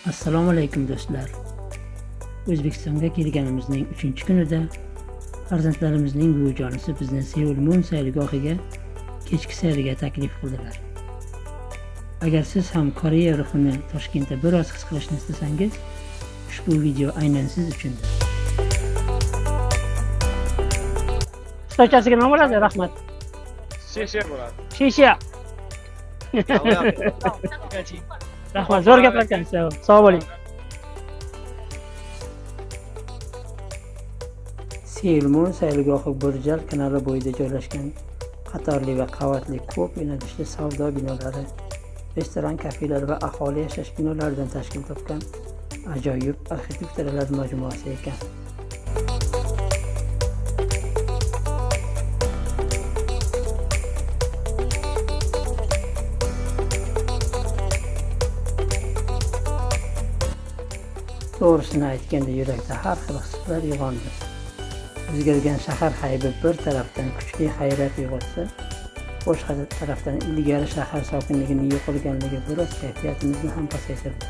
Assalomu alaykum do'stlar. O'zbekistonga kelganimizning 3-kunida farzandlarimizning buvijonisi bizni Seul Moon sayrgohiga kechki sayrga taklif qildilar. Agar siz ham Koreya ruhini Toshkentda biroz his qilishni istasangiz, ushbu video aynan siz uchundir. Xitoychasiga nima bo'ladi? Rahmat. 谢谢bo'ladi. Shisha. Rahmat, zo'r gaplarkansiz. Sog' bo'ling. Seul Moon sayrgohi Bo'rjal kanali bo'yida joylashgan qatorli va qavatli ko'p yo'nalishli savdo binolari, restoran, kafelar va aholi yashash binolaridan tashkil topgan ajoyib arxitekturalar majmuasi ekan. To'g'risini aytganda yurakda har xil hislar uyg'ondi. O'zgargan shahar haybi bir tarafdan kuchli hayrat uyg'otsa, boshqa tarafdan ilgari shahar sokinligining yo'qolganligi biroz kayfiyatimizni ham pasaytirdi.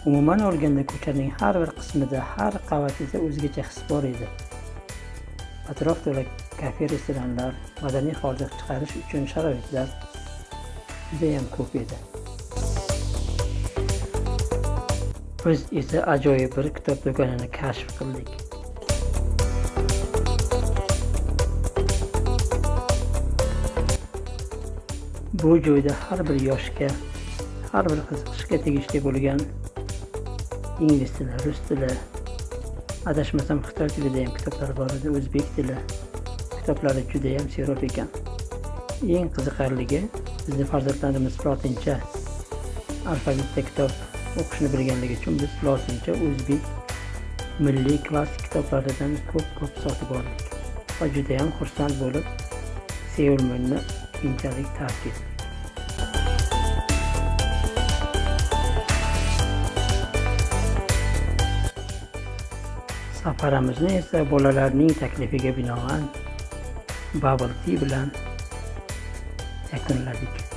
Umuman olganda ko'chaning har bir qismida, har qavatida o'zgacha his bor edi. Atrof to'la kafe, restoranlar, madaniy hordiq chiqarish uchun sharoitlar judayam ko'p edi. Biz esa ajoyib bir kitob do'konini kashf qildik. Bu joyda har bir yoshga, har bir qiziqishga tegishli bo'lgan ingliz tili, rus tili, adashmasam xitoy tilida ham kitoblar bor edi, o'zbek tili kitoblari juda ham serob ekan. Eng qiziqarligi, bizni farzandlarimiz lotincha alfabetda kitob o'qishni bilganligi uchun biz lotincha o'zbek milliy klassik kitoblaridan ko'p-ko'p sotib oldik va juda ham xursand bo'lib Seul Moonni keyinchalik tark etdik. Safarimizni esa bolalarning taklifiga binoan bubble tea bilan yakunladik.